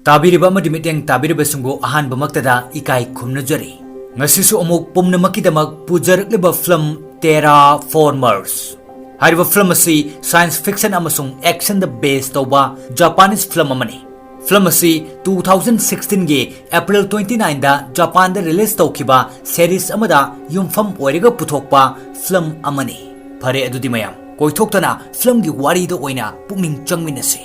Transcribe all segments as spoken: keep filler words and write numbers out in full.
ꯇꯥꯕꯤꯔꯤꯕ ꯑꯃꯗꯤ ꯃꯤꯠꯌꯦꯡ ꯇꯥꯕꯤꯔꯤꯕꯁꯤꯡꯕꯨ ꯑꯍꯥꯟꯕꯃꯛꯇꯗ ꯏꯀꯥꯏ ꯈꯨꯝꯅꯖꯔꯤ꯫ ꯉꯁꯤꯁꯨ ꯑꯃꯨꯛ ꯄꯨꯝꯅꯃꯛꯀꯤꯗꯃꯛ ꯄꯨꯖꯔꯛꯂꯤꯕ ꯐꯤꯂꯝ Terraformers꯫ ꯍꯥꯏꯔꯤꯕ ꯐꯤꯂꯝ ꯑꯁꯤ science fiction ꯑꯃꯁꯨꯡ actionꯗ base ꯇꯧꯕ Japanese ꯐꯤꯂꯝ ꯑꯃꯅꯤ꯫ ꯐꯤꯂꯝ ꯑꯁꯤ two thousand sixteenꯒꯤ April twenty nineꯗ ꯖꯄꯥꯟꯗ release ꯇꯧꯈꯤꯕ series ꯑꯃꯗ ꯌꯨꯝꯐꯝ ꯑꯣꯏꯔꯒ ꯄꯨꯊꯣꯛꯄ ꯐꯤꯂꯝ ꯑꯃꯅꯤ꯫ ꯐꯔꯦ, ꯑꯗꯨꯗꯤ ꯃꯌꯥꯝ ꯀꯣꯏꯊꯣꯛꯇꯅ ꯐꯤꯂꯝꯒꯤ ꯋꯥꯔꯤꯗ ꯑꯣꯏꯅ ꯄꯨꯛꯅꯤꯡ ꯆꯪꯃꯤꯟꯅꯁꯤ꯫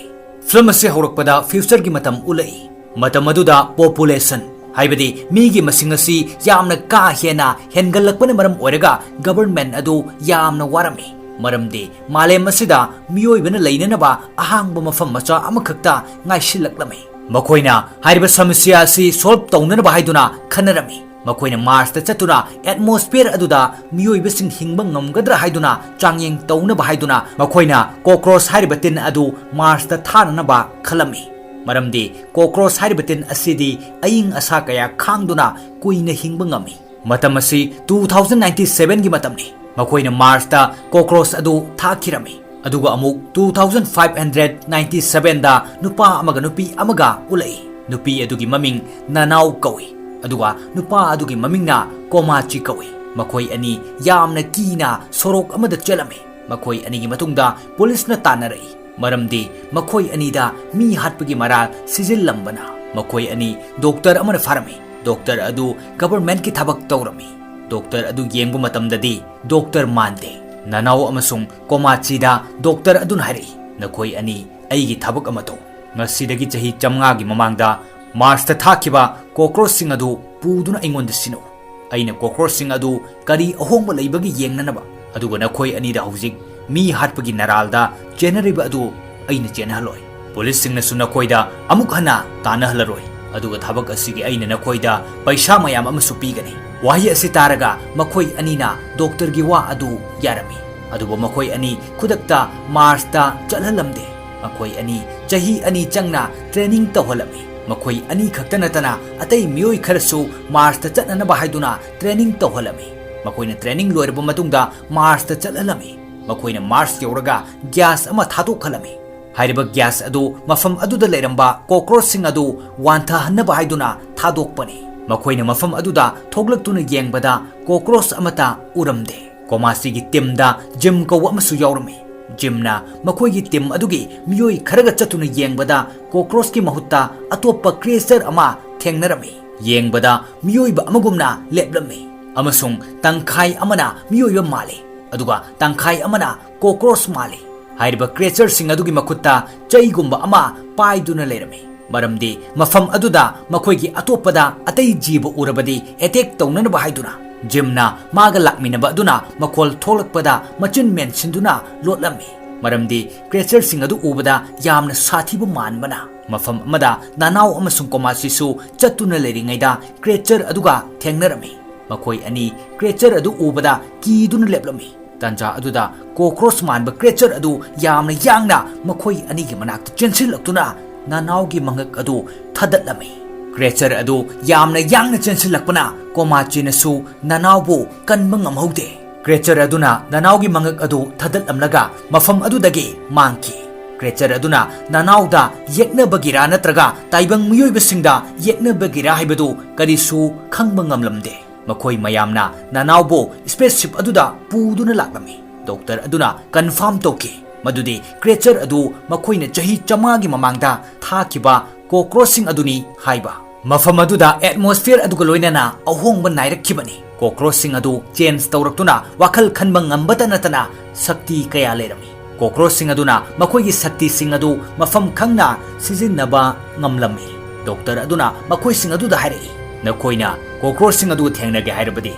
ꯐꯤꯂꯝ ꯑꯁꯤ ꯍꯧꯔꯛꯄꯗ futureꯒꯤ ꯃꯇꯝ ꯎꯠꯂꯛꯏ꯫ ꯃꯇꯝ ꯑꯗꯨꯗ population, ꯍꯥꯏꯕꯗꯤ ꯃꯤꯒꯤ ꯃꯁꯤꯡ ꯑꯁꯤ ꯌꯥꯝꯅ ꯀꯥ ꯍꯦꯟꯅ ꯍꯦꯟꯒꯠꯂꯛꯄꯅ ꯃꯔꯝ ꯑꯣꯏꯔꯒ government ꯑꯗꯨ ꯌꯥꯝꯅ ꯋꯥꯔꯝꯃꯤ꯫ ꯃꯔꯝꯗꯤ ꯃꯥꯂꯦꯝ ꯑꯁꯤꯗ ꯃꯤꯑꯣꯏꯕꯅ ꯂꯩꯅꯅꯕ ꯑꯍꯥꯡꯕ ꯃꯐꯝ ꯃꯆꯥ ꯑꯃꯈꯛꯇ ꯉꯥꯏꯁꯤꯜꯂꯛꯂꯝꯃꯤ꯫ ꯃꯈꯣꯏꯅ ꯍꯥꯏꯔꯤꯕ ꯁꯃꯁ꯭ꯌꯥ ꯑꯁꯤ solve ꯇꯧꯅꯅꯕ ꯍꯥꯏꯗꯨꯅ ꯈꯟꯅꯔꯝꯃꯤ꯫ ꯃꯈꯣꯏꯅ Marsꯇ ꯆꯠꯇꯨꯅ atmosphere ꯑꯗꯨꯗ ꯃꯤꯑꯣꯏꯕꯁꯤꯡ ꯍꯤꯡꯕ ꯉꯝꯒꯗ꯭ꯔꯥ ꯍꯥꯏꯗꯨꯅ ꯆꯥꯡꯌꯦꯡ ꯇꯧꯅꯕ ꯍꯥꯏꯗꯨꯅ ꯃꯈꯣꯏꯅ cockroach ꯍꯥꯏꯔꯤꯕ ꯇꯤꯟ ꯑꯗꯨ Marsꯇ ꯊꯥꯅꯅꯕ ꯈꯜꯂꯝꯃꯤ꯫ ꯃꯔꯝꯗꯤ cockroach ꯍꯥꯏꯔꯤꯕ ꯇꯤꯟ ꯑꯁꯤꯗꯤ ꯑꯏꯪ ꯑꯁꯥ ꯀꯌꯥ ꯈꯥꯡꯗꯨꯅ ꯀꯨꯏꯅ ꯍꯤꯡꯕ ꯉꯝꯃꯤ꯫ ꯃꯇꯝ ꯑꯁꯤ two thousand ninety sevenꯒꯤ ꯃꯇꯝꯅꯤ꯫ ꯃꯈꯣꯏꯅ Marsꯇ cockroach ꯑꯗꯨ ꯊꯥꯈꯤꯔꯝꯃꯤ꯫ ꯑꯗꯨꯒ ꯑꯃꯨꯛ two thousand five hundred ninety sevenꯗ ꯅꯨꯄꯥ ꯑꯃꯒ ꯅꯨꯄꯤ ꯑꯃꯒ ꯎꯠꯂꯛꯏ꯫ ꯅꯨꯄꯤ ꯑꯗꯨꯒꯤ ꯃꯃꯤꯡ ꯅꯅꯥꯎ ꯀꯧꯏ, ꯑꯗꯨꯒ ꯅꯨꯄꯥ ꯑꯗꯨꯒꯤ ꯃꯃꯤꯡꯅ ꯀꯣꯃꯥꯆꯤ ꯀꯧꯏ꯫ ꯃꯈꯣꯏ ꯑꯅꯤ ꯌꯥꯝꯅ ꯀꯤꯅ ꯁꯣꯔꯣꯛ ꯑꯃꯗ ꯆꯦꯜꯂꯝꯃꯤ꯫ ꯃꯈꯣꯏ ꯑꯅꯤꯒꯤ ꯃꯇꯨꯡꯗ ꯄꯨꯂꯤꯁꯅ ꯇꯥꯟꯅꯔꯛꯏ, ꯃꯔꯝꯗꯤ ꯃꯈꯣꯏ ꯑꯅꯤꯗ ꯃꯤ ꯍꯥꯠꯄꯒꯤ ꯃꯔꯥꯜ ꯁꯤꯖꯤꯜꯂꯝꯕꯅ꯫ ꯃꯈꯣꯏ ꯑꯅꯤ ꯗꯣꯛꯇꯔ ꯑꯃꯅ ꯐꯥꯔꯝꯃꯤ꯫ ꯗꯣꯛꯇꯔ ꯑꯗꯨ governmentꯀꯤ ꯊꯕꯛ ꯇꯧꯔꯝꯃꯤ꯫ ꯗꯣꯛꯇꯔ ꯑꯗꯨ ꯌꯦꯡꯕ ꯃꯇꯝꯗꯗꯤ ꯗꯣꯛꯇꯔ ꯃꯥꯟꯗꯦ꯫ ꯅꯅꯥꯎ ꯑꯃꯁꯨꯡ ꯀꯣꯃꯥꯆꯤꯗ ꯗꯣꯛꯇꯔ ꯑꯗꯨꯅ ꯍꯥꯏꯔꯛꯏ, "ꯅꯈꯣꯏ ꯑꯅꯤ ꯑꯩꯒꯤ ꯊꯕꯛ ꯑꯃ ꯇꯧ꯫ ꯉꯁꯤꯗꯒꯤ ꯆꯍꯤ ꯆꯥꯝꯃꯉꯥꯒꯤ ꯃꯃꯥꯡꯗ Marsꯇ ꯊꯥꯈꯤꯕ cockroachꯁꯤꯡ ꯑꯗꯨ ꯄꯨꯗꯨꯅ ꯑꯩꯉꯣꯟꯗ ꯁꯤꯟꯅꯧ꯫ ꯑꯩꯅ cockroachꯁꯤꯡ ꯑꯗꯨ ꯀꯔꯤ ꯑꯍꯣꯡꯕ ꯂꯩꯕꯒꯦ ꯌꯦꯡꯅꯅꯕ꯫ ꯑꯗꯨꯒ ꯅꯈꯣꯏ ꯑꯅꯤꯗ ꯍꯧꯖꯤꯛ ꯃꯤ ꯍꯥꯠꯄꯒꯤ ꯅꯔꯥꯜꯗ ꯆꯦꯟꯅꯔꯤꯕ ꯑꯗꯨ ꯑꯩꯅ ꯆꯦꯟꯅꯍꯜꯂꯣꯏ꯫ ꯄꯨꯂꯤꯁꯁꯤꯡꯅꯁꯨ ꯅꯈꯣꯏꯗ ꯑꯃꯨꯛ ꯍꯟꯅ ꯇꯥꯟꯅꯍꯜꯂꯔꯣꯏ꯫ ꯑꯗꯨꯒ ꯊꯕꯛ ꯑꯁꯤꯒꯤ ꯑꯩꯅ ꯅꯈꯣꯏꯗ ꯄꯩꯁꯥ ꯃꯌꯥꯝ ꯑꯃꯁꯨ ꯄꯤꯒꯅꯤ꯫" ꯋꯥꯍꯩ ꯑꯁꯤ ꯇꯥꯔꯒ ꯃꯈꯣꯏ ꯑꯅꯤꯅ ꯗꯣꯛꯇꯔꯒꯤ ꯋꯥ ꯑꯗꯨ ꯌꯥꯔꯝꯃꯤ꯫ ꯑꯗꯨꯕꯨ ꯃꯈꯣꯏ ꯑꯅꯤ ꯈꯨꯗꯛꯇ Marsꯇ ꯆꯠꯍꯜꯂꯝꯗꯦ꯫ ꯃꯈꯣꯏ ꯑꯅꯤ ꯆꯍꯤ ꯑꯅꯤ ꯆꯪꯅ training ꯇꯧꯍꯜꯂꯝꯃꯤ꯫ ꯃꯈꯣꯏ ꯑꯅꯤ ꯈꯛꯇ ꯅꯠꯇꯅ ꯑꯇꯩ ꯃꯤꯑꯣꯏ ꯈꯔꯁꯨ Marsꯇ ꯆꯠꯅꯅꯕ ꯍꯥꯏꯗꯨꯅ training ꯇꯧꯍꯜꯂꯝꯃꯤ꯫ ꯃꯈꯣꯏꯅ training ꯂꯣꯏꯔꯕ ꯃꯇꯨꯡꯗ Marsꯇ ꯆꯠꯍꯜꯂꯝꯃꯤ꯫ ꯃꯈꯣꯏꯅ Mars ꯌꯧꯔꯒ gas ꯑꯃ ꯊꯥꯗꯣꯛꯍꯜꯂꯝꯃꯤ꯫ ꯍꯥꯏꯔꯤꯕ ꯒ꯭ꯌꯥꯁ ꯑꯗꯨ ꯃꯐꯝ ꯑꯗꯨꯗ ꯂꯩꯔꯝꯕ ꯀꯣꯀ꯭ꯔꯣꯆꯁꯤꯡ ꯑꯗꯨ ꯋꯥꯟꯊꯍꯟꯅꯕ ꯍꯥꯏꯗꯨꯅ ꯊꯥꯗꯣꯛꯄꯅꯤ꯫ ꯃꯈꯣꯏꯅ ꯃꯐꯝ ꯑꯗꯨꯗ ꯊꯣꯛꯂꯛꯇꯨꯅ ꯌꯦꯡꯕꯗ ꯀꯣꯀ꯭ꯔꯣꯆ ꯑꯃꯠꯇ ꯎꯔꯝꯗꯦ꯫ ꯀꯣꯃꯥꯁꯤꯒꯤ ꯇꯤꯝꯗ ꯖꯤꯝ ꯀꯧꯕ ꯑꯃꯁꯨ ꯌꯥꯎꯔꯝꯃꯤ꯫ ꯖꯤꯝꯅ ꯃꯈꯣꯏꯒꯤ ꯇꯤꯝ ꯑꯗꯨꯒꯤ ꯃꯤꯑꯣꯏ ꯈꯔꯒ ꯆꯠꯇꯨꯅ ꯌꯦꯡꯕꯗ ꯀꯣꯀ꯭ꯔꯣꯆꯀꯤ ꯃꯍꯨꯠꯇ ꯑꯇꯣꯞꯄ ꯀ꯭ꯔꯤꯌꯦꯆꯔ ꯑꯃ ꯊꯦꯡꯅꯔꯝꯃꯤ꯫ ꯌꯦꯡꯕꯗ ꯃꯤꯑꯣꯏꯕ ꯑꯃꯒꯨꯝꯅ ꯂꯦꯞꯂꯝꯃꯤ ꯑꯃꯁꯨꯡ ꯇꯪꯈꯥꯏ ꯑꯃꯅ ꯃꯤꯑꯣꯏꯕ ꯃꯥꯜꯂꯤ, ꯑꯗꯨꯒ ꯇꯪꯈꯥꯏ ꯑꯃꯅ ꯀꯣꯀ꯭ꯔꯣꯆ ꯃꯥꯜꯂꯤ꯫ ꯍꯥꯏꯔꯤꯕ ꯀ꯭ꯔꯤꯌꯦꯆꯔꯁꯤꯡ ꯑꯗꯨꯒꯤ ꯃꯈꯨꯠꯇ ꯆꯩꯒꯨꯝꯕ ꯑꯃ ꯄꯥꯏꯗꯨꯅ ꯂꯩꯔꯝꯃꯤ, ꯃꯔꯝꯗꯤ ꯃꯐꯝ ꯑꯗꯨꯗ ꯃꯈꯣꯏꯒꯤ ꯑꯇꯣꯞꯄꯗ ꯑꯇꯩ ꯖꯤꯕ ꯎꯔꯕꯗꯤ ꯑꯦꯇꯦꯛ ꯇꯧꯅꯅꯕ ꯍꯥꯏꯗꯨꯅ꯫ ꯖꯤꯝꯅ ꯃꯥꯒ ꯂꯥꯛꯃꯤꯟꯅꯕ ꯑꯗꯨꯅ ꯃꯈꯣꯜ ꯊꯣꯛꯂꯛꯄꯗ ꯃꯆꯤꯟ ꯃꯦꯟꯁꯤꯟꯗꯨꯅ ꯂꯣꯠꯂꯝꯃꯤ, ꯃꯔꯝꯗꯤ ꯀ꯭ꯔꯤꯌꯦꯆꯔꯁꯤꯡ ꯑꯗꯨ ꯎꯕꯗ ꯌꯥꯝꯅ ꯁꯥꯊꯤꯕ ꯃꯥꯟꯕꯅ꯫ ꯃꯐꯝ ꯑꯃꯗ ꯅꯅꯥꯎ ꯑꯃꯁꯨꯡ ꯀꯣꯃꯥꯁꯤꯁꯨ ꯆꯠꯇꯨꯅ ꯂꯩꯔꯤꯉꯩꯗ ꯀ꯭ꯔꯤꯌꯦꯆꯔ ꯑꯗꯨꯒ ꯊꯦꯡꯅꯔꯝꯃꯤ꯫ ꯃꯈꯣꯏ ꯑꯅꯤ ꯀ꯭ꯔꯤꯌꯦꯆꯔ ꯑꯗꯨ ꯎꯕꯗ ꯀꯤꯗꯨꯅ ꯂꯦꯞꯂꯝꯃꯤ꯫ ꯇꯥꯟꯖꯥ ꯑꯗꯨꯗ ꯀꯣꯀ꯭ꯔꯣꯆ ꯃꯥꯟꯕ ꯀ꯭ꯔꯤꯌꯦꯆꯔ ꯑꯗꯨ ꯌꯥꯝꯅ ꯌꯥꯡꯅ ꯃꯈꯣꯏ ꯑꯅꯤꯒꯤ ꯃꯅꯥꯛꯇ ꯆꯦꯟꯁꯤꯜꯂꯛꯇꯨꯅ ꯅꯅꯥꯎꯒꯤ ꯃꯉꯛ ꯑꯗꯨ ꯊꯗꯠꯂꯝꯃꯤ꯫ ꯀ꯭ꯔꯤꯌꯦꯆꯔ ꯑꯗꯨ ꯌꯥꯝꯅ ꯌꯥꯡꯅ ꯆꯦꯟꯁꯤꯜꯂꯛꯄꯅ ꯀꯣꯃꯥꯆꯤꯅꯁꯨ ꯅꯅꯥꯎꯕꯨ ꯀꯟꯕ ꯉꯝꯍꯧꯗꯦ꯫ ꯀ꯭ꯔꯤꯌꯦꯆꯔ ꯑꯗꯨꯅ ꯅꯅꯥꯎꯒꯤ ꯃꯉꯛ ꯑꯗꯨ ꯊꯗꯠꯂꯝꯂꯒ ꯃꯐꯝ ꯑꯗꯨꯗꯒꯤ ꯃꯥꯡꯈꯤ꯫ ꯀ꯭ꯔꯤꯌꯦꯆꯔ ꯑꯗꯨꯅ ꯅꯅꯥꯎꯗ ꯌꯦꯛꯅꯕꯒꯤꯔꯥ ꯅꯠꯇ꯭ꯔꯒ ꯇꯥꯏꯕꯪ ꯃꯤꯑꯣꯏꯕꯁꯤꯡꯗ ꯌꯦꯛꯅꯕꯒꯤꯔꯥ ꯍꯥꯏꯕꯗꯨ ꯀꯔꯤꯁꯨ ꯈꯪꯕ ꯉꯝꯂꯝꯗꯦ꯫ ꯃꯈꯣꯏ ꯃꯌꯥꯝꯅ ꯅꯅꯥꯎꯕꯨ ꯁ꯭ꯄꯦꯁꯁꯤꯞ ꯑꯗꯨꯗ ꯄꯨꯗꯨꯅ ꯂꯥꯛꯂꯝꯃꯤ꯫ ꯗꯣꯛꯇꯔ ꯑꯗꯨꯅ ꯀꯟꯐꯥꯔꯝ ꯇꯧꯈꯤ ꯃꯗꯨꯗꯤ ꯀ꯭ꯔꯤꯌꯦꯆꯔ ꯑꯗꯨ ꯃꯈꯣꯏꯅ ꯆꯍꯤ ꯆꯥꯝꯃꯉꯥꯒꯤ ꯃꯃꯥꯡꯗ ꯊꯥꯈꯤꯕ ꯀꯣꯀ꯭ꯔꯣꯆꯁꯤꯡ ꯑꯗꯨꯅꯤ ꯍꯥꯏꯕ꯫ ꯃꯐꯝ ꯑꯗꯨꯗ ꯑꯦꯠꯃꯣꯁꯐꯤꯌꯔ ꯑꯗꯨꯒ ꯂꯣꯏꯅꯅ ꯑꯍꯣꯡꯕ ꯅꯥꯏꯔꯛꯈꯤꯕꯅꯤ꯫ ꯀꯣꯀ꯭ꯔꯣꯆꯁꯤꯡ ꯑꯗꯨ ꯆꯦꯟꯖ ꯇꯧꯔꯛꯇꯨꯅ ꯋꯥꯈꯜ ꯈꯟꯕ ꯉꯝꯕꯇ ꯅꯠꯇꯅ ꯁꯛꯇꯤ ꯀꯌꯥ ꯂꯩꯔꯝꯃꯤ꯫ ꯀꯣꯀ꯭ꯔꯣꯆꯁꯤꯡ ꯑꯗꯨꯅ ꯃꯈꯣꯏꯒꯤ ꯁꯛꯇꯤꯁꯤꯡ ꯑꯗꯨ ꯃꯐꯝ ꯈꯪꯅ ꯁꯤꯖꯤꯟꯅꯕ ꯉꯝꯂꯝꯃꯤ꯫ ꯗꯣꯛꯇꯔ ꯑꯗꯨꯅ ꯃꯈꯣꯏꯁꯤꯡ ꯑꯗꯨꯗ ꯍꯥꯏꯔꯛꯏ, "ꯅꯈꯣꯏꯅ ꯀꯣꯀ꯭ꯔꯣꯆꯁꯤꯡ ꯑꯗꯨ ꯊꯦꯡꯅꯒꯦ ꯍꯥꯏꯔꯕꯗꯤ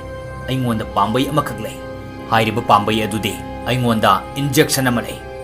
ꯑꯩꯉꯣꯟꯗ ꯄꯥꯝꯕꯩ ꯑꯃꯈꯛ ꯂꯩ꯫ ꯍꯥꯏꯔꯤꯕ ꯄꯥꯝꯕꯩ ꯑꯗꯨꯗꯤ ꯑꯩꯉꯣꯟꯗ ꯏꯟꯖꯦꯛꯁꯟ ꯑꯃ ꯂꯩ꯫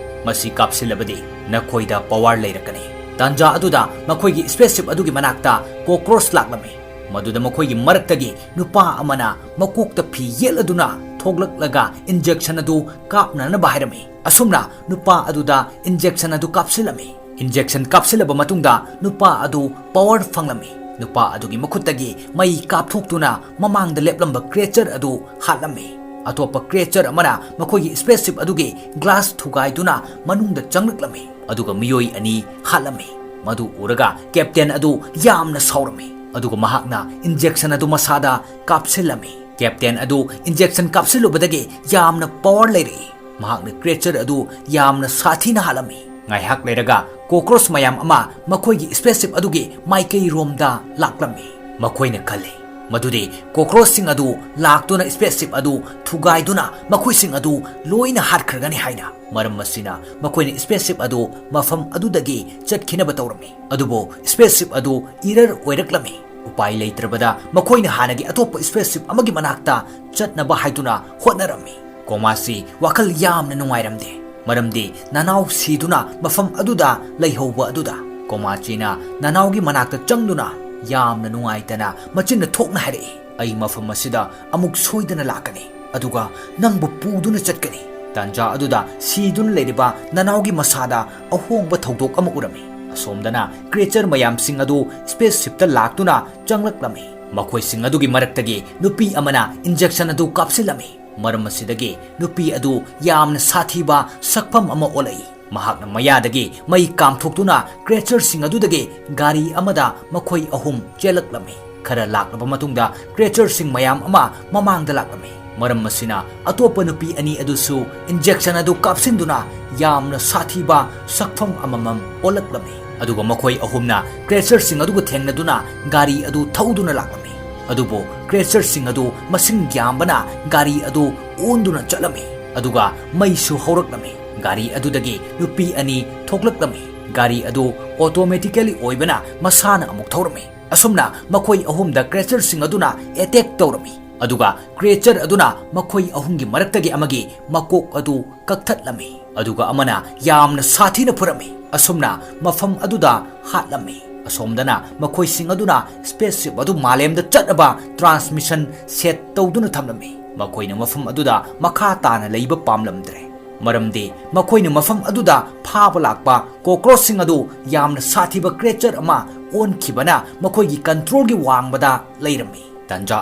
ꯃꯁꯤ ꯀꯥꯞꯁꯤꯜꯂꯕꯗꯤ ꯅꯈꯣꯏꯗ ꯄꯋꯥꯔ ꯂꯩꯔꯛꯀꯅꯤ꯫" ꯇꯥꯟꯖꯥ ꯑꯗꯨꯗ ꯃꯈꯣꯏꯒꯤ ꯁ꯭ꯄꯦꯁꯁꯤꯞ ꯑꯗꯨꯒꯤ ꯃꯅꯥꯛꯇ ꯀꯣꯀ꯭ꯔꯣꯆ ꯂꯥꯛꯂꯝꯃꯤ꯫ ꯃꯗꯨꯗ ꯃꯈꯣꯏꯒꯤ ꯃꯔꯛꯇꯒꯤ ꯅꯨꯄꯥ ꯑꯃꯅ ꯃꯀꯣꯛꯇ ꯐꯤ ꯌꯦꯠꯂꯗꯨꯅ ꯊꯣꯛꯂꯛꯂꯒ ꯏꯟꯖꯦꯛꯁꯟ ꯑꯗꯨ ꯀꯥꯞꯅꯅꯕ ꯍꯥꯏꯔꯝꯃꯤ꯫ ꯑꯁꯨꯝꯅ ꯅꯨꯄꯥ ꯑꯗꯨꯗ ꯏꯟꯖꯦꯛꯁꯟ ꯑꯗꯨ ꯀꯥꯞꯁꯤꯜꯂꯝꯃꯤ꯫ ꯏꯟꯖꯦꯛꯁꯟ ꯀꯥꯞꯁꯤꯜꯂꯕ ꯃꯇꯨꯡꯗ ꯅꯨꯄꯥ ꯑꯗꯨ ꯄꯋꯥꯔ ꯐꯪꯂꯝꯃꯤ꯫ ꯅꯨꯄꯥ ꯑꯗꯨꯒꯤ ꯃꯈꯨꯠꯇꯒꯤ ꯃꯩ ꯀꯥꯞꯊꯣꯛꯇꯨꯅ ꯃꯃꯥꯡꯗ ꯂꯦꯞꯂꯝꯕ ꯀ꯭ꯔꯤꯌꯦꯆꯔ ꯑꯗꯨ ꯍꯥꯠꯂꯝꯃꯤ꯫ ꯑꯇꯣꯞꯄ ꯀ꯭ꯔꯤꯌꯦꯆꯔ ꯑꯃꯅ ꯃꯈꯣꯏꯒꯤ ꯁ꯭ꯄꯦꯁꯁꯤꯞ ꯑꯗꯨꯒꯤ ꯒ꯭ꯂꯥꯁ ꯊꯨꯒꯥꯏꯗꯨꯅ ꯃꯅꯨꯡꯗ ꯆꯪꯂꯛꯂꯝꯃꯤ꯫ ꯑꯗꯨꯒ ꯃꯤꯑꯣꯏ ꯑꯅꯤ ꯍꯥꯠꯂꯝꯃꯤ꯫ ꯃꯗꯨ ꯎꯔꯒ ꯀꯦꯞꯇꯦꯟ ꯑꯗꯨ ꯌꯥꯝꯅ ꯁꯥꯎꯔꯝꯃꯤ, ꯑꯗꯨꯒ ꯃꯍꯥꯛꯅ ꯏꯟꯖꯦꯛꯁꯟ ꯑꯗꯨ ꯃꯁꯥꯗ ꯀꯥꯞꯁꯤꯜꯂꯝꯃꯤ꯫ ꯀꯦꯞꯇꯦꯟ ꯑꯗꯨ ꯏꯟꯖꯦꯛꯁꯟ ꯀꯥꯞꯁꯤꯜꯂꯨꯕꯗꯒꯤ ꯌꯥꯝꯅ ꯄꯥꯋꯔ ꯂꯩꯔꯛꯏ꯫ ꯃꯍꯥꯛꯅ ꯀ꯭ꯔꯦꯆꯔ ꯑꯗꯨ ꯌꯥꯝꯅ ꯁꯥꯊꯤꯅ ꯍꯥꯠꯂꯝꯃꯤ꯫ ꯉꯥꯏꯍꯥꯛ ꯂꯩꯔꯒ ꯀꯣꯀ꯭ꯔꯣꯁ ꯃꯌꯥꯝ ꯑꯃ ꯃꯈꯣꯏꯒꯤ ꯁ꯭ꯄꯦꯁꯁꯤꯞ ꯑꯗꯨꯒꯤ ꯃꯥꯏꯀꯩꯔꯣꯝꯗ ꯂꯥꯛꯂꯝꯃꯤ꯫ ꯃꯈꯣꯏꯅ ꯈꯜꯂꯤ ꯃꯗꯨꯗꯤ ꯀꯣꯀ꯭ꯔꯣꯁꯁꯤꯡ ꯑꯗꯨ ꯂꯥꯛꯇꯨꯅ ꯁ꯭ꯄꯦꯁꯁꯤꯞ ꯑꯗꯨ ꯊꯨꯒꯥꯏꯗꯨꯅ ꯃꯈꯣꯏꯁꯤꯡ ꯑꯗꯨ ꯂꯣꯏꯅ ꯍꯥꯠꯈ꯭ꯔꯒꯅꯤ ꯍꯥꯏꯅ꯫ ꯃꯔꯝ ꯑꯁꯤꯅ ꯃꯈꯣꯏꯅ ꯁ꯭ꯄꯦꯁꯁꯤꯞ ꯑꯗꯨ ꯃꯐꯝ ꯑꯗꯨꯗꯒꯤ ꯆꯠꯈꯤꯅꯕ ꯇꯧꯔꯝꯃꯤ꯫ ꯑꯗꯨꯕꯨ ꯁ꯭ꯄꯦꯁꯁꯤꯞ ꯑꯗꯨ ꯏꯔꯔ ꯑꯣꯏꯔꯛꯂꯝꯃꯤ꯫ ꯎꯄꯥꯏ ꯂꯩꯇ꯭ꯔꯕꯗ ꯃꯈꯣꯏꯅ ꯍꯥꯟꯅꯒꯤ ꯑꯇꯣꯞꯄ ꯁ꯭ꯄꯦꯁꯁꯤꯞ ꯑꯃꯒꯤ ꯃꯅꯥꯛꯇ ꯆꯠꯅꯕ ꯍꯥꯏꯗꯨꯅ ꯍꯣꯠꯅꯔꯝꯃꯤ꯫ ꯀꯣꯃꯥꯁꯤ ꯋꯥꯈꯜ ꯌꯥꯝꯅ ꯅꯨꯡꯉꯥꯏꯔꯝꯗꯦ, ꯃꯔꯝꯗꯤ ꯅꯅꯥꯎ ꯁꯤꯗꯨꯅ ꯃꯐꯝ ꯑꯗꯨꯗ ꯂꯩꯍꯧꯕ ꯑꯗꯨꯗ꯫ ꯀꯣꯃꯥꯆꯤꯅ ꯅꯅꯥꯎꯒꯤ ꯃꯅꯥꯛꯇ ꯆꯪꯗꯨꯅ ꯌꯥꯝꯅ ꯅꯨꯡꯉꯥꯏꯇꯅ ꯃꯆꯤꯟꯅ ꯊꯣꯛꯅ ꯍꯥꯏꯔꯛꯏ, "ꯑꯩ ꯃꯐꯝ ꯑꯁꯤꯗ ꯑꯃꯨꯛ ꯁꯣꯏꯗꯅ ꯂꯥꯛꯀꯅꯤ, ꯑꯗꯨꯒ ꯅꯪꯕꯨ ꯄꯨꯗꯨꯅ ꯆꯠꯀꯅꯤ꯫ ꯇꯥꯟꯖꯥ ꯑꯗꯨꯗ ꯁꯤꯗꯨꯅ ꯂꯩꯔꯤꯕ ꯅꯅꯥꯎꯒꯤ ꯃꯁꯥꯗ ꯑꯍꯣꯡꯕ ꯊꯧꯗꯣꯛ ꯑꯃ ꯎꯔꯝꯃꯤ꯫ ꯑꯁꯣꯝꯗꯅ ꯀ꯭ꯔꯦꯆꯔ ꯃꯌꯥꯝꯁꯤꯡ ꯑꯗꯨ ꯁ꯭ꯄꯦꯁꯁꯤꯞꯇ ꯂꯥꯛꯇꯨꯅ ꯆꯪꯂꯛꯂꯝꯃꯤ꯫ ꯃꯈꯣꯏꯁꯤꯡ ꯑꯗꯨꯒꯤ ꯃꯔꯛꯇꯒꯤ ꯅꯨꯄꯤ ꯑꯃꯅ ꯏꯟꯖꯦꯛꯁꯟ ꯑꯗꯨ ꯀꯥꯞꯁꯤꯜꯂꯝꯃꯤ꯫ ꯃꯔꯝ ꯑꯁꯤꯗꯒꯤ ꯅꯨꯄꯤ ꯑꯗꯨ ꯌꯥꯝꯅ ꯁꯥꯊꯤꯕ ꯁꯛꯐꯝ ꯑꯃ ꯑꯣꯜꯂꯛꯏ꯫ ꯃꯍꯥꯛꯅ ꯃꯌꯥꯗꯒꯤ ꯃꯩ ꯀꯥꯝꯊꯣꯛꯇꯨꯅ ꯀ꯭ꯔꯦꯆꯔꯁꯤꯡ ꯑꯗꯨꯗꯒꯤ ꯒꯥꯔꯤ ꯑꯃꯗ ꯃꯈꯣꯏ ꯑꯍꯨꯝ ꯆꯦꯜꯂꯛꯂꯝꯃꯤ꯫ ꯈꯔ ꯂꯥꯛꯂꯕ ꯃꯇꯨꯡꯗ ꯀ꯭ꯔꯦꯆꯔꯁꯤꯡ ꯃꯌꯥꯝ ꯑꯃ ꯃꯃꯥꯡꯗ ꯂꯥꯛꯂꯝꯃꯤ꯫ ꯃꯔꯝ ꯑꯁꯤꯅ ꯑꯇꯣꯞꯄ ꯅꯨꯄꯤ ꯑꯅꯤ ꯑꯗꯨꯁꯨ ꯏꯟꯖꯦꯛꯁꯟ ꯑꯗꯨ ꯀꯥꯞꯁꯤꯟꯗꯨꯅ ꯌꯥꯝꯅ ꯁꯥꯊꯤꯕ ꯁꯛꯐꯝ ꯑꯃꯃꯝ ꯑꯣꯜꯂꯛꯂꯝꯃꯤ꯫ ꯑꯗꯨꯒ ꯃꯈꯣꯏ ꯑꯍꯨꯝꯅ ꯀ꯭ꯔꯦꯆꯔꯁꯤꯡ ꯑꯗꯨꯒ ꯊꯦꯡꯅꯗꯨꯅ ꯒꯥꯔꯤ ꯑꯗꯨ ꯊꯧꯗꯨꯅ ꯂꯥꯛꯂꯝꯃꯤ꯫ ꯑꯗꯨꯕꯨ ꯀ꯭ꯔꯦꯆꯔꯁꯤꯡ ꯑꯗꯨ ꯃꯁꯤꯡ ꯌꯥꯝꯕꯅ ꯒꯥꯔꯤ ꯑꯗꯨ ꯑꯣꯟꯗꯨꯅ ꯆꯠꯂꯝꯃꯤ꯫ ꯑꯗꯨꯒ ꯃꯩꯁꯨ ꯍꯧꯔꯛꯂꯝꯃꯤ꯫ ꯒꯥꯔꯤ ꯑꯗꯨꯗꯒꯤ ꯅꯨꯄꯤ ꯑꯅꯤ ꯊꯣꯛꯂꯛꯂꯝꯃꯤ꯫ ꯒꯥꯔꯤ ꯑꯗꯨ ꯑꯣꯇꯣꯃꯦꯇꯤꯀꯦꯂꯤ ꯑꯣꯏꯕꯅ ꯃꯁꯥꯅ ꯑꯃꯨꯛ ꯊꯧꯔꯝꯃꯤ꯫ ꯑꯁꯨꯝꯅ ꯃꯈꯣꯏ ꯑꯍꯨꯝꯗ ꯀ꯭ꯔꯦꯆꯔꯁꯤꯡ ꯑꯗꯨꯅ ꯑꯦꯇꯦꯛ ꯇꯧꯔꯝꯃꯤ꯫ ꯑꯗꯨꯒ ꯀ꯭ꯔꯦꯆꯔ ꯑꯗꯨꯅ ꯃꯈꯣꯏ ꯑꯍꯨꯝꯒꯤ ꯃꯔꯛꯇꯒꯤ ꯑꯃꯒꯤ ꯃꯀꯣꯛ ꯑꯗꯨ ꯀꯛꯊꯠꯂꯝꯃꯤ꯫ ꯑꯗꯨꯒ ꯑꯃꯅ ꯌꯥꯝꯅ ꯁꯥꯊꯤꯅ ꯐꯨꯔꯝꯃꯤ꯫ ꯑꯁꯨꯝꯅ ꯃꯐꯝ ꯑꯗꯨꯗ ꯍꯥꯠꯂꯝꯃꯤ꯫ ꯑꯁꯣꯝꯗꯅ ꯃꯈꯣꯏꯁꯤꯡ ꯑꯗꯨꯅ ꯁ꯭ꯄꯦꯁꯁꯤꯞ ꯑꯗꯨ ꯃꯥꯂꯦꯝꯗ ꯆꯠꯅꯕ ꯇ꯭ꯔꯥꯟꯁꯃꯤꯁꯟ ꯁꯦꯠ ꯇꯧꯗꯨꯅ ꯊꯝꯂꯝꯃꯤ꯫ ꯃꯈꯣꯏꯅ ꯃꯐꯝ ꯑꯗꯨꯗ ꯃꯈꯥ ꯇꯥꯅ ꯂꯩꯕ ꯄꯥꯝꯂꯝꯗ꯭ꯔꯦ, ꯃꯔꯝꯗꯤ ꯃꯈꯣꯏꯅ ꯃꯐꯝ ꯑꯗꯨꯗ ꯐꯥꯕ ꯂꯥꯛꯄ ꯀꯣꯀ꯭ꯔꯣꯆꯁꯤꯡ ꯑꯗꯨ ꯌꯥꯝꯅ ꯁꯥꯊꯤꯕ ꯀ꯭ꯔꯦꯆꯔ ꯑꯃ ꯑꯣꯟꯈꯤꯕꯅ ꯃꯈꯣꯏꯒꯤ ꯀꯟꯇ꯭ꯔꯣꯜꯒꯤ ꯋꯥꯡꯃꯗ ꯂꯩꯔꯝꯃꯤ꯫ ꯇꯥꯟꯖꯥ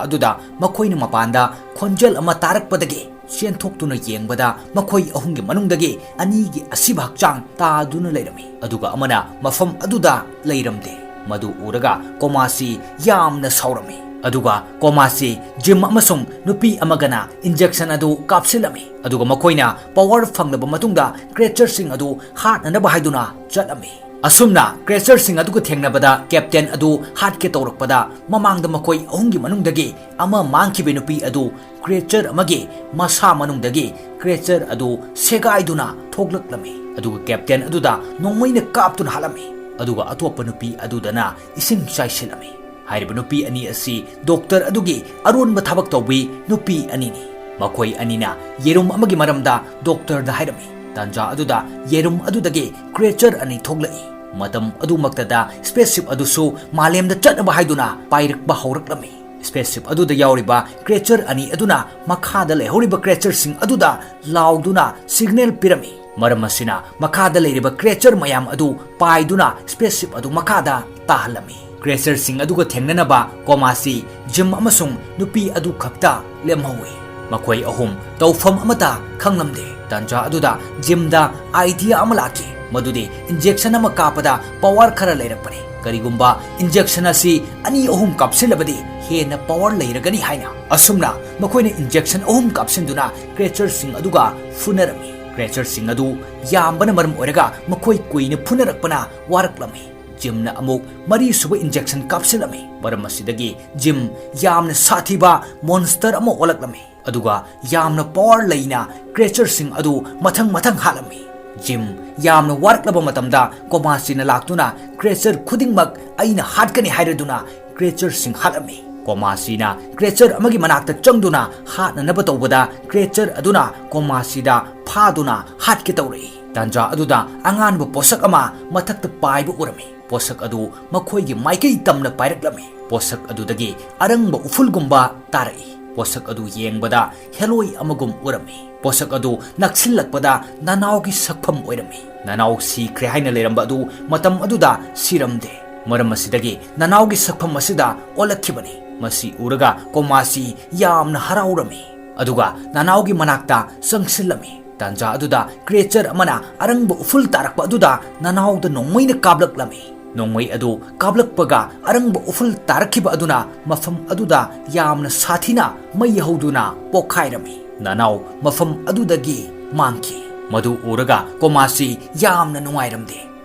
ꯑꯗꯨꯗ ꯃꯈꯣꯏꯅ ꯃꯄꯥꯟꯗ ꯈꯣꯟꯖꯦꯜ ꯑꯃ ꯇꯥꯔꯛꯄꯗꯒꯤ ꯆꯦꯟꯊꯣꯛꯇꯨꯅ ꯌꯦꯡꯕꯗ ꯃꯈꯣꯏ ꯑꯍꯨꯝꯒꯤ ꯃꯅꯨꯡꯗꯒꯤ ꯑꯅꯤꯒꯤ ꯑꯁꯤꯕ ꯍꯛꯆꯥꯡ ꯇꯥꯗꯨꯅ ꯂꯩꯔꯝꯃꯤ, ꯑꯗꯨꯒ ꯑꯃꯅ ꯃꯐꯝ ꯑꯗꯨꯗ ꯂꯩꯔꯝꯗꯦ꯫ ꯃꯗꯨ ꯎꯔꯒ ꯀꯣꯃꯥꯁꯤ ꯌꯥꯝꯅ ꯁꯥꯎꯔꯝꯃꯤ꯫ ꯑꯗꯨꯒ ꯀꯣꯃꯥꯁꯤ ꯖꯤꯝ ꯑꯃꯁꯨꯡ ꯅꯨꯄꯤ ꯑꯃꯒꯅ injection ꯑꯗꯨ ꯀꯥꯞꯁꯤꯜꯂꯝꯃꯤ꯫ ꯑꯗꯨꯒ ꯃꯈꯣꯏꯅ power ꯐꯪꯂꯕ ꯃꯇꯨꯡꯗ creatureꯁꯤꯡ ꯑꯗꯨ ꯍꯥꯠꯅꯅꯕ ꯍꯥꯏꯗꯨꯅ ꯆꯠꯂꯝꯃꯤ꯫ ꯑꯁꯨꯝꯅ creatureꯁꯤꯡ ꯑꯗꯨꯒ ꯊꯦꯡꯅꯕꯗ captain ꯑꯗꯨ ꯍꯥꯠꯀꯦ ꯇꯧꯔꯛꯄꯗ, ꯃꯃꯥꯡꯗ ꯃꯈꯣꯏ ꯑꯍꯨꯝꯒꯤ ꯃꯅꯨꯡꯗꯒꯤ ꯑꯃ ꯃꯥꯡꯈꯤꯕ ꯅꯨꯄꯤ ꯑꯗꯨ creature ꯑꯃꯒꯤ ꯃꯁꯥ ꯃꯅꯨꯡꯗꯒꯤ creature ꯑꯗꯨ ꯁꯦꯒꯥꯏꯗꯨꯅ ꯊꯣꯛꯂꯛꯂꯝꯃꯤ꯫ ꯑꯗꯨꯒ captain ꯑꯗꯨꯗ ꯅꯣꯡꯃꯩꯅ ꯀꯥꯞꯇꯨꯅ ꯍꯥꯠꯂꯝꯃꯤ꯫ ꯑꯗꯨꯒ ꯑꯇꯣꯞꯄ ꯅꯨꯄꯤ ꯑꯗꯨꯗꯅ ꯏꯁꯤꯡ ꯆꯥꯏꯁꯤꯜꯂꯝꯃꯤ꯫ ꯍꯥꯏꯔꯤꯕ ꯅꯨꯄꯤ ꯑꯅꯤ ꯑꯁꯤ doctor ꯑꯗꯨꯒꯤ ꯑꯔꯣꯟꯕ ꯊꯕꯛ ꯇꯧꯕꯤ ꯅꯨꯄꯤ ꯑꯅꯤꯅꯤ꯫ ꯃꯈꯣꯏ ꯑꯅꯤꯅ ꯌꯦꯔꯨꯝ ꯑꯃꯒꯤ ꯃꯔꯝꯗ doctorꯗ ꯍꯥꯏꯔꯝꯃꯤ꯫ ꯇꯥꯟꯖꯥ ꯑꯗꯨꯗ ꯌꯦꯔꯨꯝ ꯑꯗꯨꯗꯒꯤ creature ꯑꯅꯤ ꯊꯣꯛꯂꯛꯏ꯫ ꯃꯇꯝ ꯑꯗꯨꯃꯛꯇꯗ spaceship ꯑꯗꯨꯁꯨ ꯃꯥꯂꯦꯝꯗ ꯆꯠꯅꯕ ꯍꯥꯏꯗꯨꯅ ꯄꯥꯏꯔꯛꯄ ꯍꯧꯔꯛꯂꯝꯃꯤ꯫ Spaceship ꯑꯗꯨꯗ ꯌꯥꯎꯔꯤꯕ creature ꯑꯅꯤ ꯑꯗꯨꯅ ꯃꯈꯥꯗ ꯂꯩꯍꯧꯔꯤꯕ creatureꯁꯤꯡ ꯑꯗꯨꯗ ꯂꯥꯎꯗꯨꯅ signal ꯄꯤꯔꯝꯃꯤ꯫ ꯃꯔꯝ ꯑꯁꯤꯅ ꯃꯈꯥꯗ ꯂꯩꯔꯤꯕ creature ꯃꯌꯥꯝ ꯑꯗꯨ ꯄꯥꯏꯗꯨꯅ spaceship ꯑꯗꯨ ꯃꯈꯥꯗ ꯇꯥꯍꯜꯂꯝꯃꯤ꯫ Creatureꯁꯤꯡ ꯑꯗꯨꯒ ꯊꯦꯡꯅꯅꯕ ꯀꯣꯃꯥꯁꯤ, ꯖꯤꯝ ꯑꯃꯁꯨꯡ ꯅꯨꯄꯤ ꯑꯗꯨ ꯈꯛꯇ ꯂꯦꯝꯍꯧꯏ꯫ ꯃꯈꯣꯏ ꯑꯍꯨꯝ ꯇꯧꯐꯝ ꯑꯃꯠꯇ ꯈꯪꯂꯝꯗꯦ꯫ ꯇꯥꯟꯖꯥ ꯑꯗꯨꯗ ꯖꯤꯝꯗ idea ꯑꯃ ꯂꯥꯛꯈꯤ, ꯃꯗꯨꯗꯤ injection ꯑꯃ ꯀꯥꯞꯄꯗ power ꯈꯔ ꯂꯩꯔꯛꯄꯅꯤ꯫ ꯀꯔꯤꯒꯨꯝꯕ injection ꯑꯁꯤ ꯑꯅꯤ ꯑꯍꯨꯝ ꯀꯥꯞꯁꯤꯜꯂꯕꯗꯤ ꯍꯦꯟꯅ power ꯂꯩꯔꯒꯅꯤ ꯍꯥꯏꯅ꯫ ꯑꯁꯨꯝꯅ ꯃꯈꯣꯏꯅ injection ꯑꯍꯨꯝ ꯀꯥꯞꯁꯤꯟꯗꯨꯅ creatureꯁꯤꯡ ꯑꯗꯨꯒ ꯐꯨꯅꯔꯝꯃꯤ꯫ Creatureꯁꯤꯡ ꯑꯗꯨ ꯌꯥꯝꯕꯅ ꯃꯔꯝ ꯑꯣꯏꯔꯒ ꯃꯈꯣꯏ ꯀꯨꯏꯅ ꯐꯨꯅꯔꯛꯄꯅ ꯋꯥꯔꯛꯂꯝꯃꯤ꯫ ꯖꯤꯝꯅ ꯑꯃꯨꯛ ꯃꯔꯤꯁꯨꯕ injection ꯀꯥꯞꯁꯤꯜꯂꯝꯃꯤ꯫ ꯃꯔꯝ ꯑꯁꯤꯗꯒꯤ ꯖꯤꯝ ꯌꯥꯝꯅ ꯁꯥꯊꯤꯕ monster ꯑꯃ ꯑꯣꯜꯂꯛꯂꯝꯃꯤ꯫ ꯑꯗꯨꯒ ꯌꯥꯝꯅ power ꯂꯩꯅ creatureꯁꯤꯡ ꯑꯗꯨ ꯃꯊꯪ ꯃꯊꯪ ꯍꯥꯠꯂꯝꯃꯤ꯫ ꯖꯤꯝ ꯌꯥꯝꯅ ꯋꯥꯔꯛꯂꯕ ꯃꯇꯝꯗ ꯀꯣꯃꯥꯁꯤꯅ ꯂꯥꯛꯇꯨꯅ creature ꯈꯨꯗꯤꯡꯃꯛ ꯑꯩꯅ ꯍꯥꯠꯀꯅꯤ ꯍꯥꯏꯔꯗꯨꯅ creatureꯁꯤꯡ ꯍꯥꯠꯂꯝꯃꯤ꯫ ꯀꯣꯃꯥꯁꯤꯅ creature ꯑꯃꯒꯤ ꯃꯅꯥꯛꯇ ꯆꯪꯗꯨꯅ ꯍꯥꯠꯅꯅꯕ ꯇꯧꯕꯗ creature ꯑꯗꯨꯅ ꯀꯣꯃꯥꯁꯤꯗ ꯐꯥꯗꯨꯅ ꯍꯥꯠꯀꯦ ꯇꯧꯔꯛꯏ꯫ ꯇꯥꯟꯖꯥ ꯑꯗꯨꯗ ꯑꯉꯥꯟꯕ ꯄꯣꯠꯁꯛ ꯑꯃ ꯃꯊꯛꯇ ꯄꯥꯏꯕ ꯎꯔꯝꯃꯤ꯫ ꯄꯣꯠꯁꯛ ꯑꯗꯨ ꯃꯈꯣꯏꯒꯤ ꯃꯥꯏꯀꯩ ꯇꯝꯅ ꯄꯥꯏꯔꯛꯂꯝꯃꯤ꯫ ꯄꯣꯠꯁꯛ ꯑꯗꯨꯗꯒꯤ ꯑꯔꯪꯕ ꯎꯐꯨꯜꯒꯨꯝꯕ ꯇꯥꯔꯛꯏ꯫ ꯄꯣꯠꯁꯛ ꯑꯗꯨ ꯌꯦꯡꯕꯗ ꯍꯦꯂꯣꯏ ꯑꯃꯒꯨꯝ ꯎꯔꯝꯃꯤ꯫ ꯄꯣꯠꯁꯛ ꯑꯗꯨ ꯅꯛꯁꯤꯜꯂꯛꯄꯗ ꯅꯅꯥꯎꯒꯤ ꯁꯛꯐꯝ ꯑꯣꯏꯔꯝꯃꯤ꯫ ꯅꯅꯥꯎ ꯁꯤꯈ꯭ꯔꯦ ꯍꯥꯏꯅ ꯂꯩꯔꯝꯕ ꯑꯗꯨ ꯃꯇꯝ ꯑꯗꯨꯗ ꯁꯤꯔꯝꯗꯦ꯫ ꯃꯔꯝ ꯑꯁꯤꯗꯒꯤ ꯅꯅꯥꯎꯒꯤ ꯁꯛꯐꯝ ꯑꯁꯤꯗ ꯑꯣꯜꯂꯛꯈꯤꯕꯅꯤ꯫ ꯃꯁꯤ ꯎꯔꯒ ꯀꯣꯃꯥꯁꯤ ꯌꯥꯝꯅ ꯍꯔꯥꯎꯔꯝꯃꯤ꯫ ꯑꯗꯨꯒ ꯅꯅꯥꯎꯒꯤ ꯃꯅꯥꯛꯇ ꯆꯪꯁꯤꯜꯂꯝꯃꯤ꯫ ꯇꯥꯟꯖꯥ ꯑꯗꯨꯗ creature ꯑꯃꯅ ꯑꯔꯪꯕ ꯎꯐꯨꯜ ꯇꯥꯔꯛꯄ ꯑꯗꯨꯗ ꯅꯅꯥꯎꯗ ꯅꯣꯡꯃꯩꯅ ꯀꯥꯞꯂꯛꯂꯝꯃꯤ꯫ ꯅꯣꯡꯃꯩ ꯑꯗꯨ ꯀꯥꯞꯂꯛꯄꯒ ꯑꯔꯪꯕ ꯎꯐꯨꯜ ꯇꯥꯔꯛꯈꯤꯕ ꯑꯗꯨꯅ ꯃꯐꯝ ꯑꯗꯨꯗ ꯌꯥꯝꯅ ꯁꯥꯊꯤꯅ ꯃꯩ ꯍꯧꯗꯨꯅ ꯄꯣꯈꯥꯏꯔꯝꯃꯤ꯫ ꯅꯅꯥꯎ ꯃꯐꯝ ꯑꯗꯨꯗꯒꯤ ꯃꯥꯡꯈꯤ꯫ ꯃꯗꯨ ꯎꯔꯒ ꯀꯣꯃꯥꯁꯤ ꯌꯥꯝꯅ ꯅꯨꯡꯉꯥꯏꯔꯝꯗꯦ꯫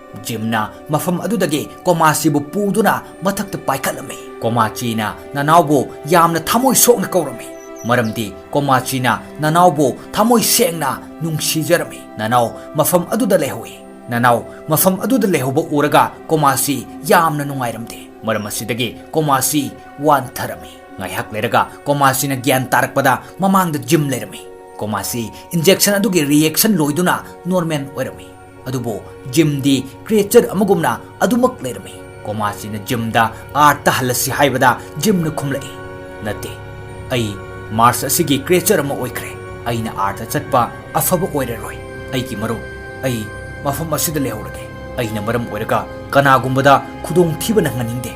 ꯖꯤꯝꯅ ꯃꯐꯝ ꯑꯗꯨꯗꯒꯤ ꯀꯣꯃꯥꯁꯤꯕꯨ ꯄꯨꯗꯨꯅ ꯃꯊꯛꯇ ꯄꯥꯏꯈꯠꯂꯝꯃꯤ꯫ ꯀꯣꯃꯥꯆꯤꯅ ꯅꯅꯥꯎꯕꯨ ꯌꯥꯝꯅ ꯊꯃꯣꯏ ꯁꯣꯛꯅ ꯀꯧꯔꯝꯃꯤ, ꯃꯔꯝꯗꯤ ꯀꯣꯃꯥꯆꯤꯅ ꯅꯅꯥꯎꯕꯨ ꯊꯃꯣꯏ ꯁꯦꯡꯅ ꯅꯨꯡꯁꯤꯖꯔꯝꯃꯤ꯫ ꯅꯅꯥꯎ ꯃꯐꯝ ꯑꯗꯨꯗ ꯂꯩꯍꯧꯏ꯫ ꯅꯅꯥꯎ ꯃꯐꯝ ꯑꯗꯨꯗ ꯂꯩꯍꯧꯕ ꯎꯔꯒ ꯀꯣꯃꯥꯁꯤ ꯌꯥꯝꯅ ꯅꯨꯡꯉꯥꯏꯔꯝꯗꯦ꯫ ꯃꯔꯝ ꯑꯁꯤꯗꯒꯤ ꯀꯣꯃꯥꯁꯤ ꯋꯥꯟꯊꯔꯝꯃꯤ꯫ ꯉꯥꯏꯍꯥꯛ ꯂꯩꯔꯒ ꯀꯣꯃꯥꯁꯤꯅ ꯒ꯭ꯌꯥꯟ ꯇꯥꯔꯛꯄꯗ ꯃꯃꯥꯡꯗ ꯖꯤꯝ ꯂꯩꯔꯝꯃꯤ꯫ ꯀꯣꯃꯥꯁꯤ injection ꯑꯗꯨꯒꯤ reaction ꯂꯣꯏꯗꯨꯅ normal ꯑꯣꯏꯔꯝꯃꯤ꯫ ꯑꯗꯨꯕꯨ ꯖꯤꯝꯗꯤ creature ꯑꯃꯒꯨꯝꯅ ꯑꯗꯨꯃꯛ ꯂꯩꯔꯝꯃꯤ꯫ ꯀꯣꯃꯥꯁꯤꯅ ꯖꯤꯝꯗ Earthꯇ ꯍꯜꯂꯁꯤ ꯍꯥꯏꯕꯗ ꯖꯤꯝꯅ ꯈꯨꯝꯂꯛꯏ, "ꯅꯠꯇꯦ, ꯑꯩ Mars ꯑꯁꯤꯒꯤ creature ꯑꯃ ꯑꯣꯏꯈ꯭ꯔꯦ꯫ ꯑꯩꯅ Earthꯇ ꯆꯠꯄ ꯑꯐꯕ ꯑꯣꯏꯔꯔꯣꯏ꯫ ꯑꯩꯒꯤ ꯃꯔꯨꯞ, ꯑꯩ ꯃꯐꯝ ꯑꯁꯤꯗ ꯂꯩꯍꯧꯔꯒꯦ꯫ ꯑꯩꯅ ꯃꯔꯝ ꯑꯣꯏꯔꯒ ꯀꯅꯥꯒꯨꯝꯕꯗ ꯈꯨꯗꯣꯡꯊꯤꯕ ꯅꯪꯍꯟꯅꯤꯡꯗꯦ꯫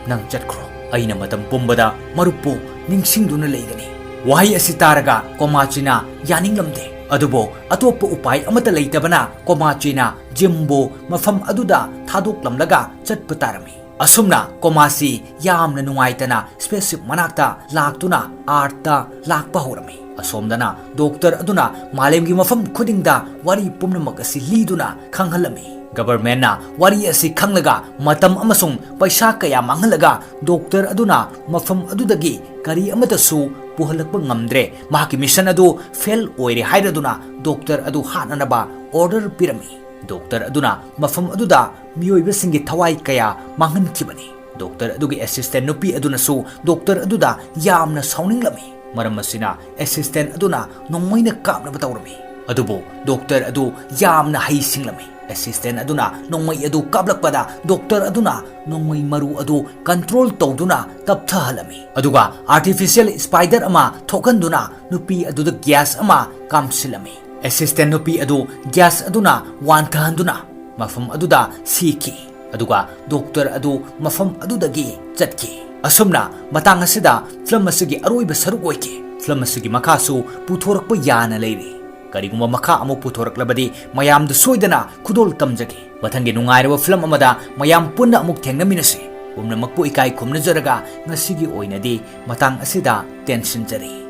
ꯅꯪ ꯆꯠꯈ꯭ꯔꯣ꯫ ꯑꯩꯅ ꯃꯇꯝ ꯄꯨꯝꯕꯗ ꯃꯔꯨꯞꯄꯨ ꯅꯤꯡꯁꯤꯡꯗꯨꯅ ꯂꯩꯒꯅꯤ꯫" ꯋꯥꯍꯩ ꯑꯁꯤ ꯇꯥꯔꯒ ꯀꯣꯃꯥꯆꯤꯅ ꯌꯥꯅꯤꯡꯂꯝꯗꯦ꯫ ꯑꯗꯨꯕꯨ ꯑꯇꯣꯞꯄ ꯎꯄꯥꯏ ꯑꯃꯠꯇ ꯂꯩꯇꯕꯅ ꯀꯣꯃꯥꯆꯤꯅ ꯖꯤꯝꯕꯨ ꯃꯐꯝ ꯑꯗꯨꯗ ꯊꯥꯗꯣꯛꯂꯝꯂꯒ ꯆꯠꯄ ꯇꯥꯔꯝꯃꯤ꯫ ꯑꯁꯨꯝꯅ ꯀꯣꯃꯥꯁꯤ ꯌꯥꯝꯅ ꯅꯨꯡꯉꯥꯏꯇꯅ spaceship ꯃꯅꯥꯛꯇ ꯂꯥꯛꯇꯨꯅ Earthꯇ ꯂꯥꯛꯄ ꯍꯧꯔꯝꯃꯤ꯫ ꯑꯁꯣꯝꯗꯅ doctor ꯑꯗꯨꯅ ꯃꯥꯂꯦꯝꯒꯤ ꯃꯐꯝ ꯈꯨꯗꯤꯡꯗ ꯋꯥꯔꯤ ꯄꯨꯝꯅꯃꯛ ꯑꯁꯤ ꯂꯤꯗꯨꯅ ꯈꯪꯍꯜꯂꯝꯃꯤ꯫ Governmentꯅ ꯋꯥꯔꯤ ꯑꯁꯤ ꯈꯪꯂꯒ ꯃꯇꯝ ꯑꯃꯁꯨꯡ ꯄꯩꯁꯥ ꯀꯌꯥ ꯃꯥꯡꯍꯜꯂꯒ doctor ꯑꯗꯨꯅ ꯃꯐꯝ ꯑꯗꯨꯗꯒꯤ ꯀꯔꯤ ꯑꯃꯠꯇꯁꯨ ꯄꯨꯍꯜꯂꯛꯄ ꯉꯝꯗ꯭ꯔꯦ꯫ ꯃꯍꯥꯛꯀꯤ mission ꯑꯗꯨ fail ꯑꯣꯏꯔꯦ ꯍꯥꯏꯔꯗꯨꯅ doctor ꯑꯗꯨ ꯍꯥꯠꯅꯅꯕ order ꯄꯤꯔꯝꯃꯤ꯫ Doctor ꯑꯗꯨꯅ ꯃꯐꯝ ꯑꯗꯨꯗ ꯃꯤꯑꯣꯏꯕꯁꯤꯡꯒꯤ ꯊꯋꯥꯏ ꯀꯌꯥ ꯃꯥꯡꯍꯟꯈꯤꯕꯅꯤ꯫ Doctor ꯑꯗꯨꯒꯤ assistant ꯅꯨꯄꯤ ꯑꯗꯨꯅꯁꯨ doctor ꯑꯗꯨꯗ ꯌꯥꯝꯅ ꯁꯥꯎꯅꯤꯡꯂꯝꯃꯤ꯫ ꯃꯔꯝ ꯑꯁꯤꯅ assistant ꯑꯗꯨꯅ ꯅꯣꯡꯃꯩꯅ ꯀꯥꯞꯅꯕ ꯇꯧꯔꯝꯃꯤ꯫ ꯑꯗꯨꯕꯨ doctor ꯑꯗꯨ ꯌꯥꯝꯅ ꯍꯩꯁꯤꯡꯂꯝꯃꯤ꯫ Assistant ꯑꯗꯨꯅ ꯅꯣꯡꯃꯩ ꯑꯗꯨ ꯀꯥꯞꯂꯛꯄꯗ doctor ꯑꯗꯨꯅ ꯅꯣꯡꯃꯩ ꯃꯔꯨ ꯑꯗꯨ control ꯇꯧꯗꯨꯅ ꯇꯞꯊꯍꯜꯂꯝꯃꯤ꯫ ꯑꯗꯨꯒ artificial spider ꯑꯃ ꯊꯣꯛꯍꯟꯗꯨꯅ ꯅꯨꯄꯤ ꯑꯗꯨꯗ gas ꯑꯃ ꯀꯥꯝꯁꯤꯜꯂꯝꯃꯤ꯫ Assistant ꯅꯨꯄꯤ ꯑꯗꯨ gas ꯑꯗꯨꯅ ꯋꯥꯟꯊꯍꯟꯗꯨꯅ ꯃꯐꯝ ꯑꯗꯨꯗ ꯁꯤꯈꯤ꯫ ꯑꯗꯨꯒ doctor ꯑꯗꯨ ꯃꯐꯝ ꯑꯗꯨꯗꯒꯤ ꯆꯠꯈꯤ꯫ ꯑꯁꯨꯝꯅ ꯃꯇꯥꯡ ꯑꯁꯤꯗ film ꯑꯁꯤꯒꯤ ꯑꯔꯣꯏꯕ ꯁꯔꯨꯛ ꯑꯣꯏꯈꯤ꯫ ꯐꯤꯂꯝ ꯑꯁꯤꯒꯤ ꯃꯈꯥꯁꯨ ꯄꯨꯊꯣꯔꯛꯄ ꯌꯥꯅ ꯂꯩꯔꯤ꯫ ꯀꯔꯤꯒꯨꯝꯕ ꯃꯈꯥ ꯑꯃꯨꯛ ꯄꯨꯊꯣꯔꯛꯂꯕꯗꯤ ꯃꯌꯥꯝꯗ ꯁꯣꯏꯗꯅ ꯈꯨꯗꯣꯜ ꯇꯝꯖꯒꯦ꯫ ꯃꯊꯪꯒꯤ ꯅꯨꯡꯉꯥꯏꯔꯕ ꯐꯤꯂꯝ ꯑꯃꯗ ꯃꯌꯥꯝ ꯄꯨꯟꯅ ꯑꯃꯨꯛ ꯊꯦꯡꯅꯃꯤꯟꯅꯁꯤ꯫ ꯄꯨꯝꯅꯃꯛꯄꯨ ꯏꯀꯥꯏ ꯈꯨꯝꯅꯖꯔꯒ ꯉꯁꯤꯒꯤ ꯑꯣꯏꯅꯗꯤ ꯃꯇꯥꯡ ꯑꯁꯤꯗ ꯇꯦꯟꯁꯤꯟꯖꯔꯤ꯫